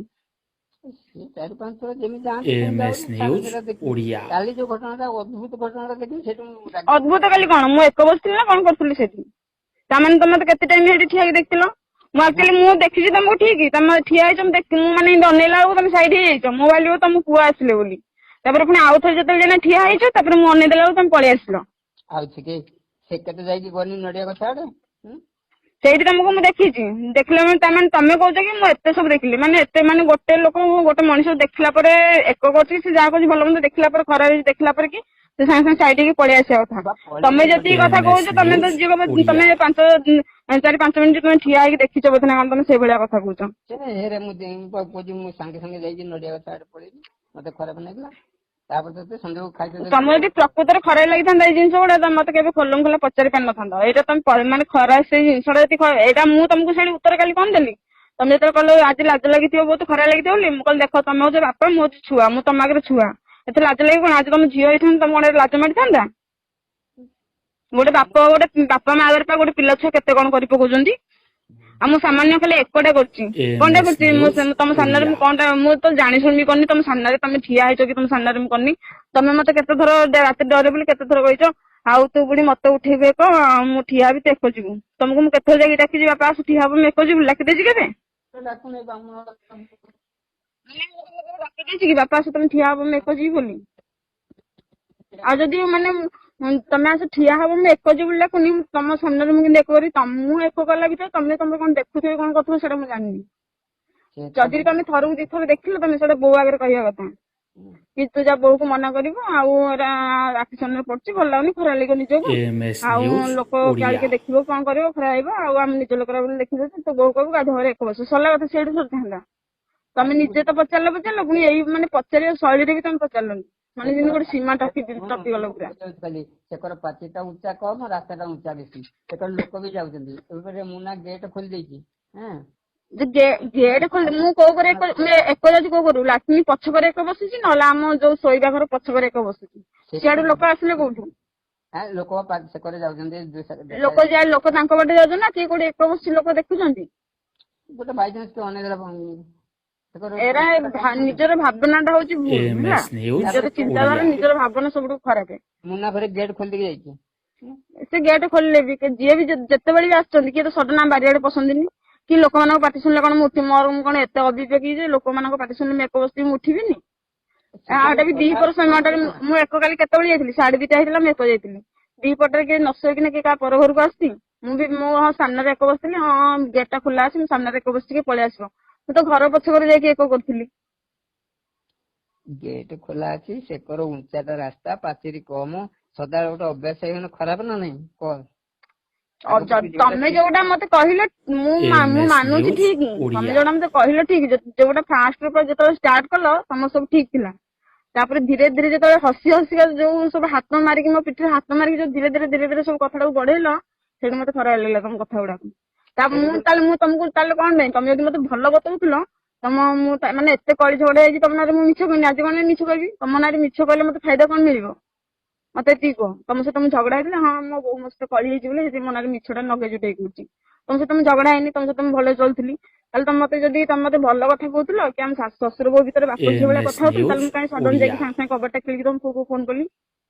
ସେ 4-5 ଥର ଯେମିତି ଯାଆନ୍ତି ଏମ୍ ସେମିତି ଏସ୍ ଯାଉଛି, ଛାଡ଼ ନ୍ୟୁଜ୍ ସେଟା ଦେଖିବି। ଓଡ଼ିଆ। କାଲି ଯୋଉ ଘଟଣାଟା, ଅଦ୍ଭୁତ ଘଟଣାଟା ଦେଖିବି, ସେଇଠୁ ମୁଁ ରାଗି। ଅଦ୍ଭୁତ କାଲି କଣ? ମୁଁ ଏକ ବସିଥିଲି ନା କଣ କରୁଥିଲି ସେଠି? ତାମାନେ ତମେ ମତେ କେତେ ଟାଇମ ସେଠି ଠିଆ ହେଇକି ଦେଖିଥିଲ? ମୁଁ ଆକ୍ଚୁଆଲି ମୁଁ ଦେଖିଛି ତମକୁ ଠିକ, ତମେ ଠିଆ ହେଇଛ, ମୁଁ ଦେଖି, ମୁଁ ମାନେ ଏମିତି ଅନେଇଲା ବେଳକୁ ତମେ ସାଇଡ ହେଇଯାଇଛ। ମୁଁ ଭାବିଲି ତମ ପୁଅ ଆସିଲେ ବୋଲି। ତାପରେ ପୁଣି ଆଉ ଥରେ ଯେତେବେଳେ ଯାଇନା ଠିଆ ହେଇଛ, ତାପରେ ମୁଁ ଅନେଇ ଦେଲା ବେଳକୁ ତମେ ପଳେଇ ଆସିଲ। ଆଉ ଟିକେ ସେ କେତେ ଯାଇକି ଗନି ନଡିଆ ଗଛ ଆଡେ, ହୁଁ? ସେଇଠି ତମକୁ ମୁଁ ଦେଖିଛି। ଦେଖିଲା ମାନେ, ତାମାନେ ତମେ କହୁଛ କି ମୁଁ ଏତେ ସବୁ ଦେଖିଲି, ମାନେ ଏତେ, ମାନେ ଗୋଟେ ଲୋକ, ଗୋଟେ ମଣିଷ ଦେଖିଲା ପରେ ଏକ କରୁଛି, ସେ ଯାହା କହୁଛି ଭଲ ମନ୍ଦ ଦେଖିଲା ପରେ, ଖରାପ ହେଇଛି ଦେଖିଲା ପରେ କି ସେ ସାଙ୍ଗେ ସାଙ୍ଗେ ସାଇଡ ହେଇକି ପଳେଇ ଆସିବା କଥା। ବା ପଳେଇ ତମେ ଯେତିକି କଥା ଏମ୍ କହୁଛ, ଏସ୍ ତମେ ତ ନ୍ୟୁଜ୍ ଯିଏ କହିବ ଓଡ଼ିଆ। ତମେ 4-5 ମିନିଟ୍ ତମେ ଠିଆ ହେଇକି ଦେଖିଛ ବୋଧେ ନା କଣ, ତମେ ସେଇଭଳିଆ କଥା କହୁଛ। ସେ ହେରେ ମୁଁ କହୁଛି, ମୁଁ ସାଙ୍ଗେ ସାଙ୍ଗେ ଯାଇକି ନଡିଆ ଗଛ ଆଡେ ପଳେଇଲି, ମତେ ଖରାପ ଲାଗିଲା। ତାପରେ ତତେ ସନ୍ଧ୍ୟାକୁ ଖାଇତେ ଦେଲି। ତମେ ଯଦି ପ୍ରକୃତରେ ଖରାପ ଲାଗିଥାନ୍ତା ଏଇ ଜିନିଷ ଗୁଡା, ତମେ ମତେ କେବେ ଖୋଲମ ଖୋଲା ପଚାରି ପାରିନଥାନ୍ତ। ଏଇଟା ତମେ ମାନେ ଖରାପ ସେଇ ଜିନିଷଟା ଯଦି ଏଇଟା ମୁଁ ତମକୁ ସେଇଠି ଉତ୍ତର କାଲି କଣ ଦେଲି? ତମେ ଯେତେବେଳେ କହିଲ ଆଜି ଲାଜ ଲାଗିଥିବ, ବହୁତ ଖରାପ ଲାଗିଥିବ ବୋଲି, ମୁଁ କହିଲି ଦେଖ, ତମେ ହଉଛ ବାପା, ମୁଁ ହଉଛି ଛୁଆ, ମୁଁ ତମ ଆଗରେ ଛୁଆ, ଏତେ ଲାଜ ଲାଗିବ କଣ? ଆଜି ତମ ଝିଅ ହେଇଥାନ୍ତା, ତମ କଣ ଲାଜ ମାଡ଼ିଥାନ୍ତା? ଗୋଟେ ବାପ, ଗୋଟେ ବାପା ମା ଆଗରେ ପା ଗୋଟେ ପିଲା ଛୁଆ କେତେ କଣ କରି ପକଉଛନ୍ତି। ଆଉ ମୁଁ ସାମାନ୍ୟ ଖାଲି ଏକଟା କରୁଛି, ଏମ୍ କଣଟା ଏସ୍ କରୁଛି ମୁଁ? ନ୍ୟୁଜ୍ ତମ ସାମ୍ନାରେ ଓଡ଼ିଆ। ମୁଁ କଣଟା, ମୁଁ ତ ଜାଣି ଶୁଣି କରିନି। ତମ ସାମ୍ନାରେ ତମେ ଠିଆ ହେଇଛ କି ତମ ସାମ୍ନାରେ ମୁଁ କରିନି। ତମେ ମତେ କେତେ ଥର ରାତି ଡରେ ବୋଲି କେତେ ଥର କହିଛ, ଆଉ ତୁ ବୁଢୀ ମତେ ଉଠେଇବୁ ଏକ, ଆଉ ମୁଁ ଠିଆ ହେବି, ତୁ ଏକ ଯିବୁ। ତମକୁ ମୁଁ କେତେ ଥର ଯାଇକି ଡାକିଛି, ବାପା ଆସ ଠିଆ ହବ ମୁଁ ଏକ ଯିବୁ, ଡାକି ଦେଇଛି କେବେ? ଡାକୁନି ବ୍ରାହ୍ମଣ। ଡାକି ଦେଇଛି କି ବାପା ଆସ ତମେ ଠିଆ ହବ ମୁଁ ଏକ ଯିବି ବୋଲି? ଆଉ ଯଦି ମାନେ ତମେ ଆସ ଠିଆ ହବ ମୁଁ ଏକ ଯିବି ବୋଲି ଡାକୁନି, ତମ ସାମ୍ନାରେ ମୁଁ କେମିତି ଏକ କରିବି? ମୁଁ ଏକ କଲା ଭିତରେ ତମେ ତମର କଣ ଦେଖୁଥିବ କଣ କରୁଥିବ ସେଇଟା ମୁଁ ଜାଣିନି। ସେ ଯଦି ବି ତମେ ଥରକୁ 2 ଥର ଦେଖିଲ, ତମେ ସେଇଟା ବୋଉ ଆଗରେ କହିବା କଥା କି ତୁ ଯା ବୋଉକୁ ମନା କରିବୁ, ଆଉ ଏରା ଆଖି ସାମ୍ନାରେ ପଡୁଛି, ଭଲ ଲାଗୁନି, ଖରାପ ଲାଗିବ ନିଜକୁ, ଏମ୍ ଏସ୍ ଆଉ ନ୍ୟୁଜ୍ ଲୋକ ଓଡ଼ିଆ। କାଳିକେ ଦେଖିବ କଣ କରିବ, ଖରାପ ହେଇବ, ଆଉ ଆମ ନିଜ ଲୋକର ବୋଲି ଦେଖିଦେବେ। ତୋ ବୋଉ କହିବୁ ଗାଧୁଆ ଘରେ ଏକ ବସ, ସରିଲା କଥା, ସେଇଠୁ ସରିଥାନ୍ତା। ତମେ ନିଜେ ତ ପଚାରିଲ ପଚାରିଲ, ପୁଣି ଏଇ ମାନେ ପଚାରିବା ଶୈଳୀରେ ବି ତମେ ପଚାରିଲନି, ମାନେ ଯେମିତି ଗୋଟେ ସୀମା ଟପି ଟପିଗଲ ପୁରା। କାଲି ସେକର ପାଚିଟା ଉଞ୍ଚା କମ, ରାସ୍ତାଟା ଉଞ୍ଚା ବେଶୀ, ସେକର ଲୋକ ବି ଯାଉଛନ୍ତି। ଏପଟେ ମୁନା ଗେଟ୍ ଖୋଲି ଦେଇଛି, ହଁ। ଯେ ଗେଟ୍ ଖୋଲି ମୁଁ କୋଉ ଘରେ ଏକ, ମୁଁ ଏକ ଯାଉଛି କୋଉ ଘରୁ? ଲାଟ୍ରିନ୍ ପଛ ଘରେ ଏକ ବସିଛି, ନହେଲେ ଆମ ଯୋଉ ଶୋଇବା ଘର ପଛ ଘରେ ଏକ ବସିଛି। ସିଆଡୁ ଲୋକ ଆସିଲେ କୋଉଠୁ? ହଁ, ଲୋକ ସେକରେ ଯାଉଛନ୍ତି ଲୋକ ଯାଏ, ଲୋକ ତାଙ୍କ ବାଟେ ଯାଉଛନ୍ତି ନା, କିଏ କୋଉଠି ଏକ ବସିଛି ଲୋକ ଦେଖୁଛନ୍ତି? ଗୋଟେ ବାଇଚାନ୍ସ କିଏ ଅନେଇ ଦେଲା ସେକର। ଏରା ନିଜର ଭାବନା ଟା ହଉଛି ଭୁଲ ଏମ୍ ହେଲା। ଏସ୍ ନ୍ୟୁଜ୍ ନିଜର ଚିନ୍ତାଧାରା, ଓଡ଼ିଆ। ନିଜର ଭାବନା ସବୁଠୁ ଖରାପ। ମୁନା ଫେରେ ଗେଟ୍ ଖୋଲି ଦେଇକି ଯାଇଛି। ସେ ଗେଟ୍ ଖୋଲିଲେ ବି ଯିଏ ବି ଯେତେବେଳେ ବି ଆସୁଛନ୍ତି, କିଏ ତ ସଡନ ଆମ ବାରିଆଡେ ପଶନ୍ତିନି କି ଲୋକମାନଙ୍କ ପାଟି ଶୁଣିଲେ କଣ ମୁଁ ଉଠି, ମୋର ମୁଁ କଣ ଏତେ ଅବିବେକୀ ଯେ ଲୋକମାନଙ୍କ ପାଟି ଶୁଣିଲେ ମୁଁ ଏକ ବସିଥିବି ମୁଁ ଉଠିବିନି? ଆଉ ଏଟା ବି ଦିପହର ସମୟଟାରେ ମୁଁ ଏକ କାଲି କେତେବେଳେ ଯାଇଥିଲି? 2:30 ହେଇଥିଲା, ମୁଁ ଏକ ଯାଇଥିଲି। ଦିପଟରେ କିଏ ନ ଶୋଇକିନା କିଏ କାହା ପର ଘରକୁ ଆସୁଛି? ମୁଁ ବି ମୁଁ ହଁ ସାମ୍ନାରେ ଏକ ବସିଥିଲି, ହଁ ଗେଟ୍ ଟା ଖୋଲା ଅଛି, ମୁଁ ସାମ୍ନାରେ ଏକ ବସିକି ପଳେଇ ଆସିବ। ମୁଁ ତ ଘର ପଛ ଘରେ ଯାଇକି ଏକ କରୁଥିଲି। ଗେଟ୍ ଖୋଲା ଅଛି, ସେକର ଉଞ୍ଚାଟା ରାସ୍ତା, ପାଚେରୀ କମ, ସଦାବେଳେ ଗୋଟେ ଅଭ୍ୟାସ ହେଇଗଲେ ଖରାପ ନା ନାହିଁ କହ? ତମେ ଯୋଉଟା ମତେ କହିଲ ମୁଁ ମୁଁ ଏମଏସ୍ ମାନୁଛି ନ୍ୟୁଜ୍ ଠିକ। ତମେ ଓଡ଼ିଆ। ଯୋଉଟା ମତେ କହିଲ ଠିକ, ଯୋଉଟା ଫାଷ୍ଟ ଯେତେବେଳେ ଷ୍ଟାର୍ଟ କଲ ତମର ସବୁ ଠିକ ଥିଲା। ତାପରେ ଧୀରେ ଧୀରେ ଯେତେବେଳେ ହସି ହସିକା ଯୋଉ ସବୁ ହାତ ମାରିକି ମୋ ପିଠିରେ ହାତ ମାରିକି ଯୋଉ ଧୀରେ ଧୀରେ ଧୀରେ ଧୀରେ ସବୁ କଥାଟାକୁ ବଢେଇଲ, ସେଇଠୁ ମତେ ଖରାପ ଲାଗିଲା ତମ କଥା ଗୁଡାକ। ତାପରେ ମୁଁ ତାହେଲେ ମୁଁ ତମକୁ ତାହେଲେ କଣ ପାଇଁ, ତମେ ଯଦି ମତେ ଭଲ ବତଉଥିଲ, ତମ ମୁଁ ମାନେ ଏତେ କଳି ଝଗଡା ହେଇଛି ତମ ନାଁରେ ମୁଁ ମିଛ କହିନି, ଆଜି କଣ ପାଇଁ ମିଛ କହିବି? ତମ ନାଁରେ ମିଛ କହିଲେ ମତେ ଫାଇଦା କଣ ମିଳିବ ମତେ ଏତିକି କୁହ। ତମ ସହିତ ମୁଁ ଝଗଡା ହେଇଥିଲା, ହଁ ମୋ ବୋଉ ମୋ ସହିତ କଳି ହେଇଛି ବୋଲି ସେଥିପାଇଁ ମୋ ନାଁରେ ମିଛଟା ନଗେଇ ଜୁଟେଇ କହୁଛି। ତମ ସହିତ ମୁଁ ଝଗଡା ହେଇନି, ତମ ସହିତ ମୁଁ ଭଲରେ ଚଳୁଥିଲି। ତାହେଲେ ତମେ ମତେ ଯଦି ତମେ ମତେ ଭଲ କଥା କହୁଥିଲ କି ଆମ ଶାଶୁ ଶ୍ୱଶୁର ବୋହୂ ଭିତରେ ବାପ ଝିଅ ଭଳିଆ ଏମଏସ୍ କଥା ହଉଥିଲି, ତାହେଲେ ନ୍ୟୁଜ୍ ମୁଁ କାଇଁ ସଡନ ଓଡ଼ିଆ। ଯାଇକି ସାଙ୍ଗେ ସାଙ୍ଗେ କବାଟଟା ଖେଳିକି ତମ ପୁଅକୁ ଫୋନ କଲି?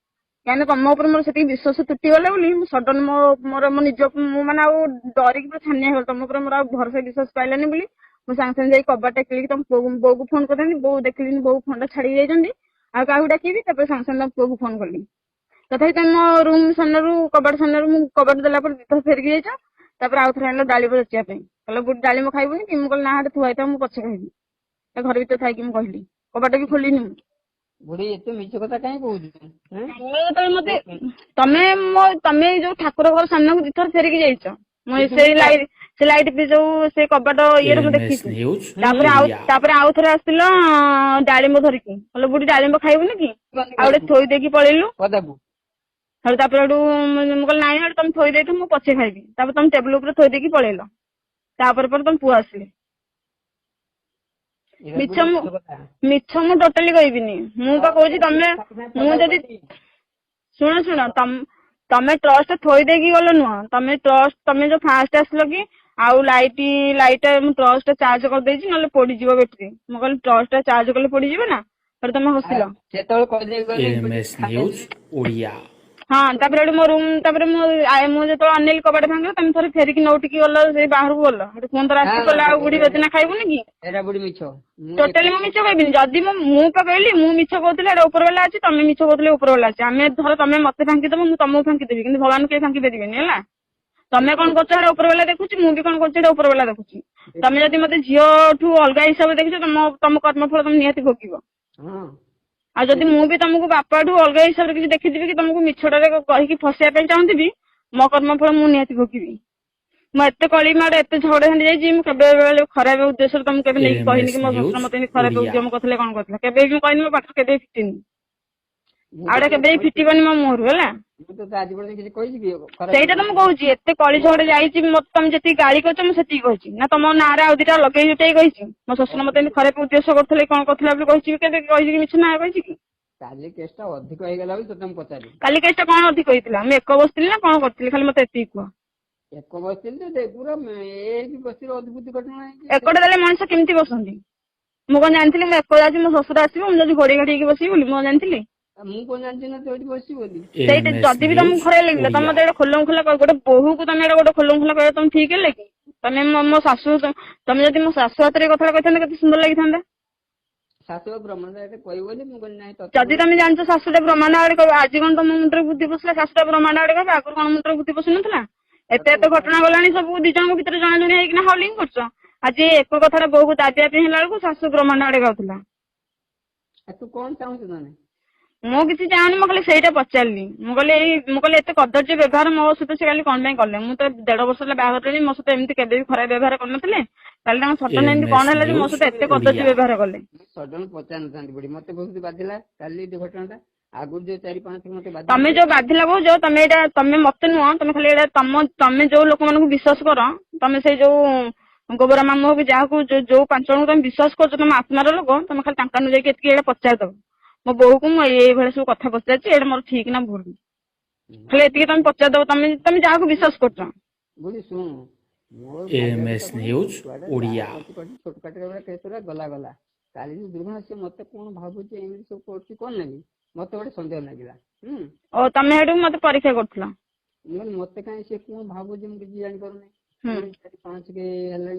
କାହିଁକିନା ତମ ଉପରେ ମୋର ସେତିକି ବିଶ୍ୱାସ ତୁଟିଗଲା ବୋଲି ମୁଁ ସଡନ ମୋ ମୋର ମୋ ନିଜ ମୁଁ ମାନେ ଆଉ ଡରିକି ପୁରା ଛାନିଆ ହେଇଗଲି। ତମ ଉପରେ ମୋର ଆଉ ଭରସା ବିଶ୍ୱାସ ପାଇଲାନି ବୋଲି ମୁଁ ସାଙ୍ଗେ ସାଙ୍ଗେ ଯାଇ କବାଟଟା କିଳିକି ତମ ବୋଉକୁ ଫୋନ କରିଥାନ୍ତି। ବୋଉ ଦେଖିଲିନି, ବୋଉ ଫୋନଟା ଛାଡିକି ଯାଇଛନ୍ତି, ଆଉ କାହାକୁ ଡାକିବି? ତାପରେ ସାଙ୍ଗେ ସାଙ୍ଗେ ତମ ପୁଅକୁ ଫୋନ କଲି। ତଥାପି ତମ ରୁମ ସାମ୍ନାରୁ କବାଟ ସାମ୍ନାରୁ ମୁଁ କବାଟ ଦେଲା ପରେ ଦିଥର ଫେରିକି ଯାଇଛ। ତାପରେ ଆଉ ଥରେ ଆଣିଲ ଡାଳିମ୍ବ ରଚିବା ପାଇଁ, କହିଲ ବୁଢୀ ଡାଳିମ୍ବ ଖାଇବୁନି କି? ମୁଁ କହିଲି ନା, ହାଟେ ଥୁଆ ହେଇଥାଉ, ମୁଁ ପଛେ ଖାଇବି। ତା ଘର ଭିତରେ ଥାଇକି ମୁଁ କହିଲି, କବାଟ ବି ଖୋଲିନି ମୁଁ। ବୁଢୀ, ଏତେ ମିଛ କଥା କାହିଁ କହୁଛୁ? ତମେ ଯେତେବେଳେ ମତେ ତମେ ମୋ ତମେ ଯୋଉ ଠାକୁର ଘର ସାମ୍ନାକୁ ଦିଥର ଫେରିକି ଯାଇଛ, ମୁଁ ସେଇ ଲାଇଟ୍ ସେ ଲାଇଟ୍ ବି ଯୋଉ ସେ କବାଟ ଇଏରେ ମୁଁ ଏମଏସ୍ ଦେଖିଛି। ନ୍ୟୁଜ୍ ତାପରେ ଆଉ ଓଡ଼ିଆ। ତାପରେ ଆଉ ଥରେ ଆସିଥିଲ ଡାଳିମ୍ବ ଧରିକି, କହିଲ ବୁଢୀ ଡାଳିମ୍ବ ଖାଇବୁନି କି? ଆଉ ଗୋଟେ ଥୋଇ ଦେଇକି ପଳେଇଲୁ ପଦାକୁ। ଆଉ ତାପରେ ହେଠୁ ମୁଁ କହିଲି ନାଇଁ, ହେଠୁ ତମେ ଥୋଇ ଦେଇଥିବ, ମୁଁ ପଛେ ଖାଇବି। ତାପରେ ତମେ ଟେବୁଲ ଉପରେ ଥୋଇ ଦେଇକି ପଳେଇଲ। ତାପରେ ପରେ ତମ ପୁଅ ଆସିଲେ। ଏଇଟା ମିଛ ବୁଢୀ ମୁଁ ମିଛ କଥା। ମିଛ ମୁଁ ଟୋଟାଲି କହିବିନି। ମୁଁ ପା କହୁଛି ତମେ ମୁଁ ଯଦି ଶୁଣ ଶୁଣ, ତମେ ଟ୍ରଷ୍ଟ ଥୋଇ ଦେଇକି ଗଲ ନୁହଁ, ତମେ ଟ୍ରଷ୍ଟ ତମେ ଯୋଉ ଫାଷ୍ଟ ଆସିଲ କି ଆଉ ଲାଇଟ୍ ଲାଇଟ୍ ମୁଁ ଟ୍ରଷ୍ଟ ଚାର୍ଜ କରିଦେଇଛି, ନହେଲେ ପୋଡିଯିବ ବ୍ୟାଟେରୀ। ମୁଁ କହିଲି ଟ୍ରଷ୍ଟ ଚାର୍ଜ କଲେ ପୋଡିଯିବ ନା? ତାପରେ ତମେ ହସିଲ। ସେତେବେଳେ କହିଦେଇ ଗଲି। MS news Odia. ହଁ, ତାପରେ ହେଠୁ ମୋ ରୁମ ତାପରେ ମୁଁ ମୁଁ ଯେତେବେଳେ ଅନେଇଲି କବାଟ ଭାଙ୍ଗିଲ, ତମେ ଥରେ ଫେରିକି ନଉଟିକି ଗଲ, ସେଇ ବାହାରକୁ ଗଲ। ହେଠୁ ପୁଣି ଥରେ ଆସିକି କହିଲ ଆଉ ବୁଢୀ ବେଦନା ଖାଇବୁନି କି? ଏଇଟା ବୁଢୀ ମିଛ। ମୁଁ ଟୋଟାଲି ମୁଁ ମିଛ କହିବିନି। ଯଦି ମୁଁ ପା କହିଲି ମୁଁ ମିଛ କହୁଥିଲି ଏଇଟା ଉପର ବାଲା ଅଛି, ତମେ ମିଛ କହୁଥିଲେ ଉପର ବାଲା ଅଛି। ଆମେ ଧର ତମେ ମତେ ଫାଙ୍କିଦବ, ମୁଁ ତମକୁ ଫାଙ୍କିଦେବି, କିନ୍ତୁ ଭଗବାନ କେହି ଫାଙ୍କି ପାରିବେନି। ହେଲା, ତମେ କଣ କରୁଛ ଏଇଟା ଉପର ବାଲା ଦେଖୁଛି, ମୁଁ ବି କଣ କରୁଛି ଏଇଟା ଉପର ବାଲା ଦେଖୁଛି। ତମେ ଯଦି ମତେ ଝିଅଠୁ ଅଲଗା ହିସାବରେ ଦେଖିଛ, ତମ ତମ କର୍ମଫଳ ତମେ ନିହାତି ଭୋଗିବ। ହଁ। ଆଉ ଯଦି ମୁଁ ବି ତମକୁ ବାପାଠୁ ଅଲଗା ହିସାବରେ କିଛି ଦେଖିଥିବି କି ତମକୁ ମିଛଟାରେ କହିକି ଫସେଇବା ପାଇଁ ଚାହୁଁଥିବି, ମୋ କର୍ମଫଳ ମୁଁ ନିହାତି ଭୋଗିବି। ମୁଁ ଏତେ କଳି ମାଡ ଏତେ ଝଗଡା ଝାଣ୍ଟି ଯାଇଛି, ମୁଁ କେବେ ବେଳେ ଖରାପ ଉଦ୍ଦେଶ୍ୟରେ ତମକୁ କେବେ ନେଇକି କହିନି ଏମଏସ୍ କି ମୋ ଶ୍ୱଶୁର ନ୍ୟୁଜ୍ ମତେ ଏମିତି ଖରାପ ଓଡ଼ିଆ। ଉଦ୍ୟମ କରିଥିଲେ କଣ କରିଥିଲା, କେବେ ବି ମୁଁ କହିନି। ମୋ ପାଟିରୁ କେବେ ବି ଫିଟିନି। ମୁଁ ଆଉ ଏଇଟା ତତେ କେବେ ବି କହିଛି ଫିଟିବନି ମୋ ମୁହଁରୁ। ହେଲା, ମୁଁ ତତେ ଆଜି ପର୍ଯ୍ୟନ୍ତ କିଛି କହିଛି କି ଖରାପ? ସେଇଟା ତ ମୁଁ କହୁଛି, ଏତେ କଳି ଝଗଡା ଯାଇଛି, ମତେ ତମେ ଯେତିକି ଗାଳି କରିଛ ମୁଁ ସେତିକି କହିଛି ନା ତମ ନାଁରେ ଆଉ ଦିଟା ଲଗେଇ ଜୁଟେଇ କହିଛି ମୋ ଶ୍ୱଶୁର ମତେ ଏମିତି ଖରାପ ଉଦ୍ଦେଶ୍ୟ କରୁଥିଲେ କଣ କରୁଥିଲା ବୋଲି କହିଛି କି? କେବେ କହିଛି କି ମିଛ ନା କହିଛି କି? କାଲି କେସଟା ଅଧିକ ହେଇଗଲା ବୋଲି ତତେ ମୁଁ ପଚାରିଲି। କାଲି କେସଟା କଣ ଅଧିକ ହେଇଥିଲା? ମୁଁ ଏକ ବସିଥିଲି ନା କଣ କରିଥିଲି? ଖାଲି ମତେ ଏତିକି କୁହ। ଏକ ବସିଥିଲି ତ ପୁରା ଏଇଠି ବସିଥିଲି, ଅଦ୍ଭୁତ ଘଟଣା ହେଇଛି। ଏକଟା ଦେଲେ ମଣିଷ କେମିତି ବସନ୍ତି? ମୁଁ କଣ ଜାଣିଥିଲି ମୁଁ ଏକ ଯାଉଛି, ମୋ ଶ୍ୱଶୁର ଆସିବ, ମୁଁ ଯଦି ଘୋଡେଇ ଘାଡେଇ ହେଇକି ବସିବି ବୋଲି? ମୁଁ କଣ ଜାଣିଥିଲି? ଆଉ ମୁଁ କଣ ଜାଣିଛି ନା ତୁ ଏଇଠି ବସିବୁ ବୋଲି? ସେଇଟା ଏମଏସ୍ ଯଦି ବି ତମକୁ ନ୍ୟୁଜ୍ ଖରାପ ଲାଗିଲା, ତମେ ଓଡ଼ିଆ। ମତେ ଏଇଟା ଖୋଲମ ଖୋଲା ଗୋଟେ ବୋହୂକୁ ତମେ ଏଇଟା ଗୋଟେ ଖୋଲମ ଖୋଲା କହିବ, ତମେ ଠିକ ହେଲେ କି? ତମେ ମୋ ଶାଶୁ, ତମେ ଯଦି ମୋ ଶାଶୁ ହାତରେ ଏ କଥାଟା କହିଥାନ୍ତେ କେତେ ସୁନ୍ଦର ଲାଗିଥାନ୍ତା। ଶାଶୁ ବ୍ରହ୍ମଣ ଏତେ କହିବ ବୋଲି ମୁଁ କହିଲି ନାଇଁ ତତେ ଯଦି ତମେ ଜାଣିଛ ଶାଶୁଟା ବ୍ରହ୍ମାଣ୍ଡ ଆଡେ କହିବ, ଆଜି କଣ ତମ ମୁଣ୍ଡରେ ବୁଦ୍ଧି ପଶିଲା ଶାଶୁଟା ବ୍ରହ୍ମାଣ୍ଡ ଆଡେ କହିବ? ଆଗରୁ କଣ ମୁଣ୍ଡରେ ବୁଦ୍ଧି ପଶୁନଥିଲା? ଏତେ ଏତେ ଘଟଣା ଗଲାଣି, ସବୁ ଦି ଜଣଙ୍କ ଭିତରେ ଜଣା ଜଣି ହେଇକିନା ହାଉଲିଂ କରୁଛ। ଆଜି ଏକ କଥାଟା ବୋହୂକୁ ଦାବିବା ପାଇଁ ହେଲା ବେଳକୁ ଶାଶୁ ବ୍ରହ୍ମାଣ୍ଡ ଆଡେ ଗାଉଥିଲା। ଆଉ ତୁ କଣ ଚାହୁଁଛୁ ତାହେଲେ? ମୁଁ କିଛି ଚାହୁଁନି, ମୁଁ ଖାଲି ସେଇଟା ପଚାରିଲି। ମୁଁ କହିଲି ଏଇ ମୁଁ କହିଲି ଏତେ କଦର୍ଯ୍ୟ ବ୍ୟବହାର ମୋ ସହିତ ସେ କାଲି କଣ ପାଇଁ କଲେ? ମୁଁ ତ 1.5 ବର୍ଷ ହେଲା ବାହାଘର ହେଲିଣି, ମୋ ସହିତ ଏମିତି କେବେ ବି ଖରାପ ବ୍ୟବହାର କରିନଥିଲେ। କାଲି ତାଙ୍କ ସଡନ ଏମିତି କଣ ଏମଏସ୍ ହେଲା ଯେ ମୋ ନ୍ୟୁଜ୍ ସହିତ ଏତେ କଦର୍ଯ୍ୟ ଓଡ଼ିଆ। ବ୍ୟବହାର କଲେ? ମୁଁ ସଡନ ପଚାରି ନଥାନ୍ତି ବୁଢୀ, ମତେ ବହୁତ ବାଧିଲା କାଲି ଯୋଉ ଘଟଣାଟା, ଆଗରୁ ଯୋଉ 4-5 ଥର ମତେ ତମେ ବାଧିଲା। ଯୋଉ ବାଧିଲା କହୁଛ, ତମେ ଏଇଟା ତମେ ମତେ ନୁହଁ, ତମେ ଖାଲି ଏଇଟା ତମ ତମେ ଯୋଉ ଲୋକମାନଙ୍କୁ ବିଶ୍ୱାସ କର, ତମେ ସେଇ ଯୋଉ ଗୋବରା ମାମୁଁ ହଉ କି ଯାହାକୁ ଯୋଉ 5 ଜଣଙ୍କୁ ତମେ ବିଶ୍ୱାସ କରୁଛ ତମ ଆତ୍ମାର ଲୋକ, ତମେ ଖାଲି ତାଙ୍କ ଯାଇକି ଏତିକି ଏଇଟା ପଚାରିଦବ, ମୋ ବୋହୂକୁ ମୁଁ ଏଇ ଏଇଭଳିଆ ସବୁ କଥା ପଚାରିଛି, ଏଇଟା ମୋର ଠିକ ନା ଭୁଲ? ଖାଲି ଏତିକି ତମେ ପଚାରିଦବ, ତମେ ତମେ ଯାହାକୁ ବିଶ୍ୱାସ କରୁଛ। ବୁଢୀ ଶୁଣୁ, ମୋର ଭାବିବା ଏମଏସ୍ କଥା କଣ, ନ୍ୟୁଜ୍ ଛୁଆଟା ଯାହା ଓଡ଼ିଆ। କରିଛି କରିଛି, ଛୋଟ କାଟିଆ ଗୁଡ଼ା କେସ୍ ଗୁଡ଼ା ଗଲା ଗଲା। କାଲି ଯୋଉ ଦୁର୍ଘଟଣା, ସିଏ ମତେ କଣ ଭାବୁଛି, ଏମିତି ସବୁ କରୁଛି କଣ ଲାଗି, ମତେ ଗୋଟେ ସନ୍ଦେହ ଲାଗିଲା। ହୁଁ। ଓ ତମେ ସେଠୁ ମତେ ପରୀକ୍ଷା କରୁଥିଲ? ମୁଁ କହିଲି ମତେ କାହିଁ ସିଏ କଣ ଭାବୁଛି, ମୁଁ କିଛି ଜାଣିପାରୁନି। ହୁଁ। 4-5 ହେଲାଣି।